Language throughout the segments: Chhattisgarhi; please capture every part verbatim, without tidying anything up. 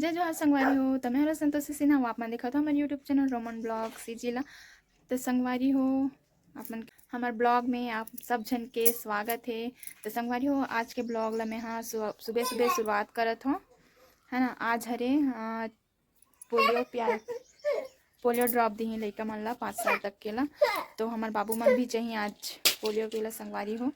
जय जोहार संगवारी हो, त मैं हूं संतोषी सिन्हा, आप मन देखत हो हमर YouTube channel Roman blog CG ला। त संगवारी हो, आप मन हमर ब्लॉग में आप सब झन के स्वागत हे। त संगवारी हो, आज के ब्लॉग ला मैं हा सु-, सुबह सुबह शुरुआत करत हो, है ना। आज हरे, अ, पोलियो पिया, पोलियो ड्रॉप दिही लइका मन ला पाँच साल तक के ला। तो हमर बाबू मन भी जही आज पोलियो के ला संगवारी हो।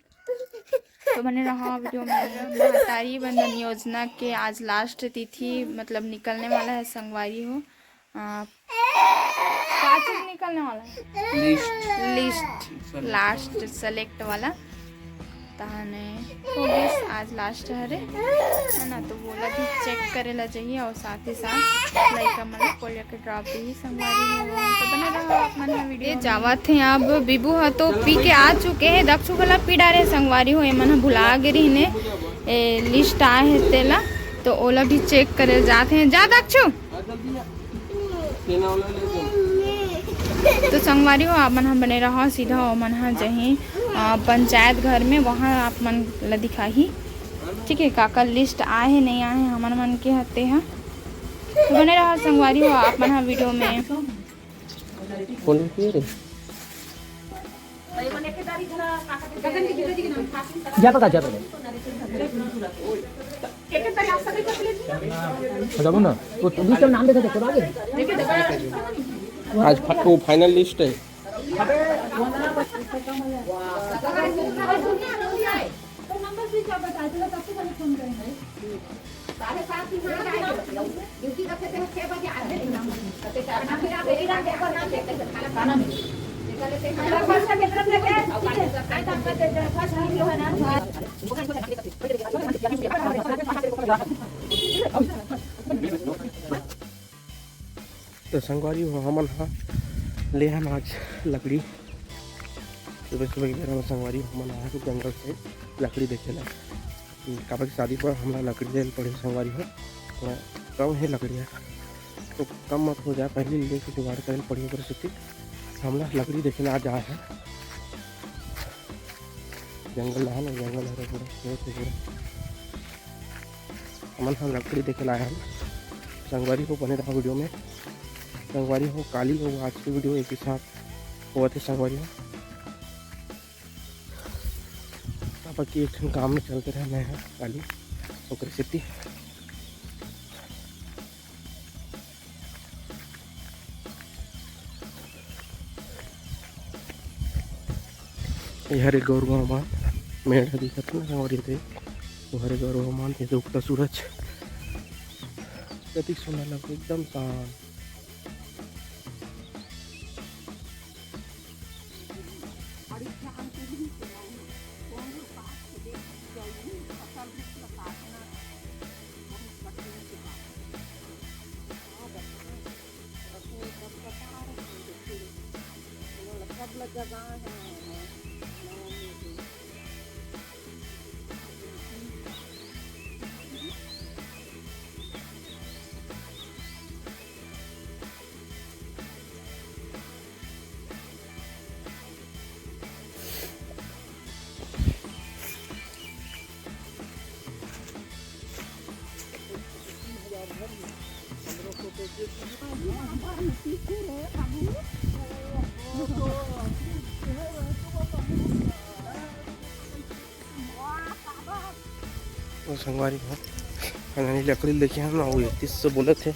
तो बने रहा वीडियो में। महतारी वंदन योजना के आज लास्ट तिथि मतलब निकलने वाला है संगवारी हो। आ, का चीज निकलने वाला है? लिस्ट। लिस्ट, लास्ट सेलेक्ट वाला। तहने हो गिस, आज लास्ट हरे, है ना। तो वोला भी चेक करे ला जाइए और साथ ही साथ लइका मन ला पोलियो के ड्रॉप भी संगवारी हो। तो बने रहो आप मन ह वीडियो ये में। जावत हे अब, बिबू ह तो पी के आ चुके हे, दक्षु घला पी डारे संगवारी हो। एमन ह भुला गे रहिने, ए, लिस्ट आए हे तेला, तो ओला भी चेक करे जात हे। जा दक्षु। तो संगवारी हो, आप मन ह बने रहो, सीधा ओमन ह जही, अ, पंचायत घर में, वहाँ आप मन ला दिखाही, ठीक है, काकर लिस्ट आए हे नहीं आए हे हमन मन के हते ह। तो बने रहो संगवारी हो, आप मन ह वीडियो में। फोन पे रे। जा पका, जा पका। हो जाबो ना। वो तुम भी सब नाम देखा देखो आगे। आज फा-, वो फाइनल लिस्ट है। तो संगवारी हो, हमन ह ले हन आज लकड़ी। सुबह सुबह के बेरा में संगवारी हो, हमन आए हन जंगल से लकड़ी देखे ला। काबर कि शादी पर हमला लकड़ी ले पड़ही संगवारी हो, थोड़ा कम हे लकड़ी ह, तो कम मत हो जाए, पहले लेके जुगाड़ करे पड़ही। ओकर सेती हमला लकड़ी देखे ला आज आए हन। जंगल ला हे ना, जंगल हरे पूरा, खेत हे पूरा। हमन ह लकड़ी देखे ला आए हन। संगवारी हो, बने रहा वीडियो में। संगवारी हो, काली हो आज के वीडियो एक ही साथ होवत हे संगवारी हो। अब कि एक ठन काम में चलते रहे मैं ह काली, ओकर सेती। ये हरे गौरगांव मान, मेड़ ह दिखत हे ना संगवारी हो, वो हरे गौरगांव मान, ये उगता सूरज, कतिक सुंदर लगथे, एकदम शांत। वो संगवारी हो, अनानी लकड़ी लेके आए ना, वो इकतीस सौ बोलत हे,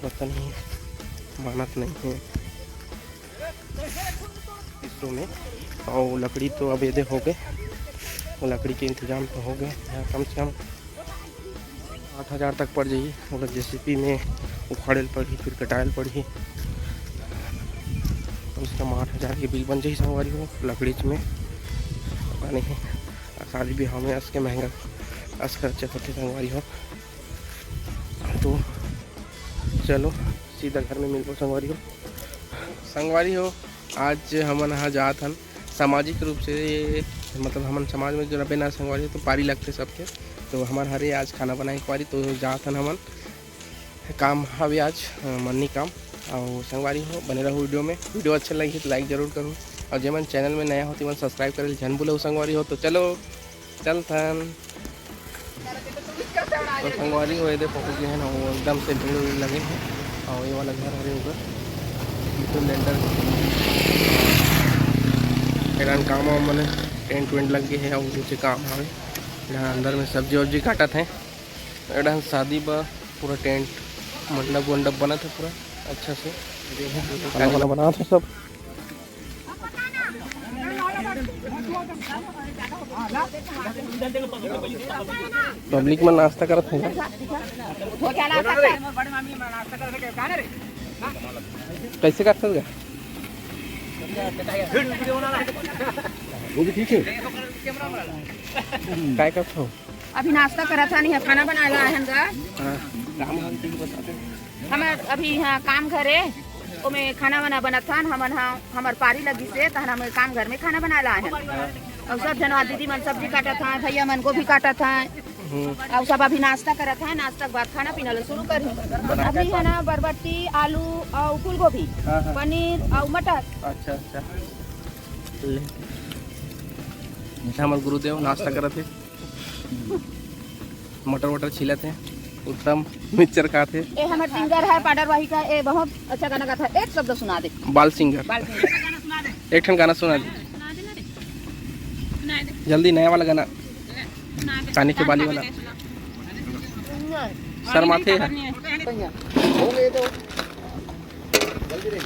पता नहीं, मानत नहीं हे। इसरो में। और लकड़ी तो अब एदे हो गए, वो लकड़ी के इंतजाम तो हो गए, यहाँ कम से कम आठ हजार तक पड़ जाही। मतलब जेसीबी में उखाड़े ल पड़ही, फिर कटाए ल पड़ही, कम से कम आठ हजार के बिल बन जाही संगवारी हो लकड़ी में। पता नहीं, शादी ब्याह में अस के महंगा अस खर्चा होथे संगवारी हो। तो चलो सीधा घर में मिलबो संगवारी हो। संगवारी हो, आज हमन हा जात हन सामाजिक रूप से, मतलब हमन समाज में जो रबे ना संगवारी हो, तो पारी लगथे सबके। तो हमर हरे आज खाना बनाए के पारी, तो जात हन हमन, काम हवे आज, अ, मन्नी काम। और संगवारी हो, बने रहो वीडियो में। वीडियो अच्छा लगी तो लाइक जरूर करो, और जेमन चैनल में नया हो तेमन सब्सक्राइब करे ल झन भूलो संगवारी हो। तो चलो चलथन। तो संगवारी हो, ये देखो, ये है ना, वो एकदम से भीड़ उड़ लगे है। और ये वाला घर हरे उधर, ये तो लेंटर, एडन काम वाम मने टेंट वेंट लग गए है और नीचे काम हवे। एडन अंदर में सब्जी वब्जी काटत है। एडन शादी बर पूरा टेंट मंडप वंडप बनत है पूरा अच्छा से। खाना वाना बनात है सब। पब्लिक मन नाश्ता करत हे। कैसे करत हे? वो भी ठीक है। काय करत हो? अभी नाश्ता करत हन, इहाँ खाना बनाए ला आए हन गा। हाँ, राम राम जी बता दे। हमर अभी इहाँ काम घरे, ओमे खाना वाना बनत हन। हमन हा, हमर पारी लगिस हे, तहन हम काम घर में खाना बनाए ला आए हन। अउ सब झन दीदी मन सब्जी काटत हन, भैया मन गोभी काटत हन। हम्म। अउ सब अभी नाश्ता करत हन, नाश्ता के बाद खाना पीना ला शुरू करही। अभी है ना बरबट्टी, आलू अउ फूलगोभी, हाँ, हाँ। पनीर अउ मटर। अच्छा, अच्छा। ले। हमर गुरुदेव नाश्ता करत हे। मटर वटर छीलत हे, उत्तम मिक्सचर खात हे। ए हमर सिंगर है पाडर वाही का, ए बहुत अच्छा गाना गाता है, एक शब्द सुना दे। बाल सिंगर। बाल सिंगर। एक ठन गाना सुना दे। जल्दी नया वाला गाना। कानी के बाली वाला। शर्माथे है। जल्दी रे।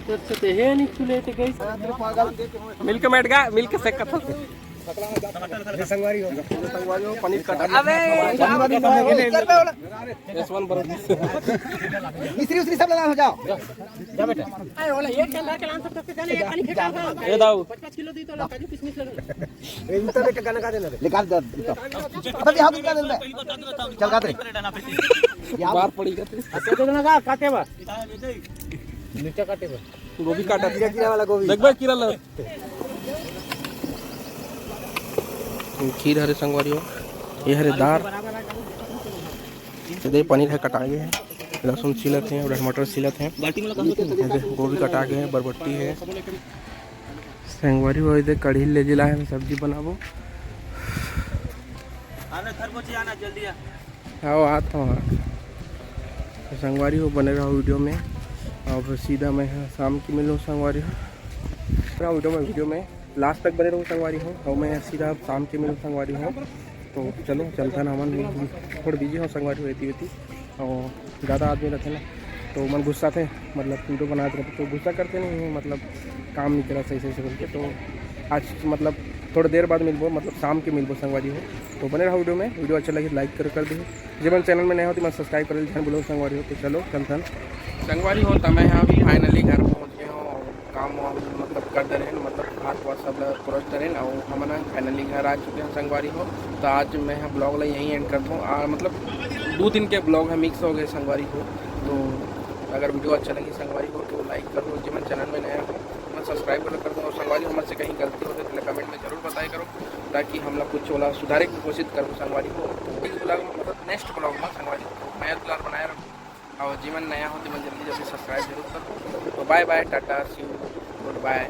तो, तो ते हे नहीं खुले थे गई। मिल्क मेड का, मिल्क शेक का था। ये संगवारी हो, ये संगवारी हो, पनीर कटा। अबे, एस वन बर्गर। मिश्री उश्री सब लगा हो जाओ। जा बेटा। अरे, वाला एक चंदा के लान सकते हो, जाने एक खाली फेंका था। ये दाऊ। पाँच पाँच किलो दी तो ला, काजू किशमिश लगा। ये जूता बेटा गाना गा देना रे। निकाल दे जूता। अबे यहाँ भी निकाल दे। चल, काट रे। बाहर पड़ी का तू? अच्छा, तो ना गा, काटे बा। नीचे काटे बा। गोभी काटा। कीड़ा, कीड़ा वाला गोभी। देखबे कीड़ा लग। खीर हरे संगवारी हो, ये हरे दार, ये दे पनीर है कटा गए है, लहसुन छीलत है, उधर मटर छीलत है, ये दे गोभी कटा गए है, बरबट्टी है संगवारी हो, ये दे कढ़ी ले जिला है, सब्जी बनाबो। आना, घर पहुंच जाना, जल्दी आ। आओ, आत हूँ। तो संगवारी हो, बने रहो वीडियो में। अब सीधा मैं ह शाम के मिलूँ संगवारी हो। रहो वीडियो में, वीडियो में लास्ट तक बने रहो संगवारी हो। और मैं सीधा अब शाम के मिलूँ संगवारी हो। तो चलो, चलता ना, हमन थोड़ा बिजी हो संगवारी हो, एती वेती। और ज़्यादा आदमी रहते ना, तो मन गुस्सा थे, मतलब वीडियो बनाते रहते, तो गुस्सा करते नहीं है, मतलब काम नहीं करा सही, सही से बोल के। तो आज मतलब थोड़ा देर बाद मिलबो, मतलब शाम के मिलबो संगवारी हो। तो बने रहो वीडियो में, वीडियो अच्छा लगे लाइक कर, कर दे। जे मन चैनल में नया हो तो मन सब्सक्राइब करे झन भूलो संगवारी हो। तो चलो चलथन संगवारी हो, त मैं ह अभी फाइनली घर पहुंच गए हो, काम वाम मतलब कर दे रहे, मतलब हाथ वाथ सब ला ब्रश करे, और हमन ह फाइनली घर आ चुके हैं संगवारी हो। तो आज मैं ह ब्लॉग ला यहीं एंड करता हूँ। आ, मतलब दो दिन के ब्लॉग है मिक्स हो गए संगवारी हो। तो अगर वीडियो अच्छा लगे संगवारी हो तो लाइक करो, जे मन चैनल में नया हो मन सब्सक्राइब कर दो, और संगवारी हो हमन से कहीं गलती होते तो कमेंट में जरूर बताया करो, ताकि हम लोग कुछ ओला सुधारे की कोशिश करूँ संगवारी हो। तो इस ब्लॉग में, मतलब नेक्स्ट ब्लॉग में संगवारी हो तो मैं दुलार बनाए रखूँ, और जे मन नया हो तो मन जल्दी जल्दी सब्सक्राइब जरूर करो। तो बाय बाय, टाटा, सी यू, गुड बाय।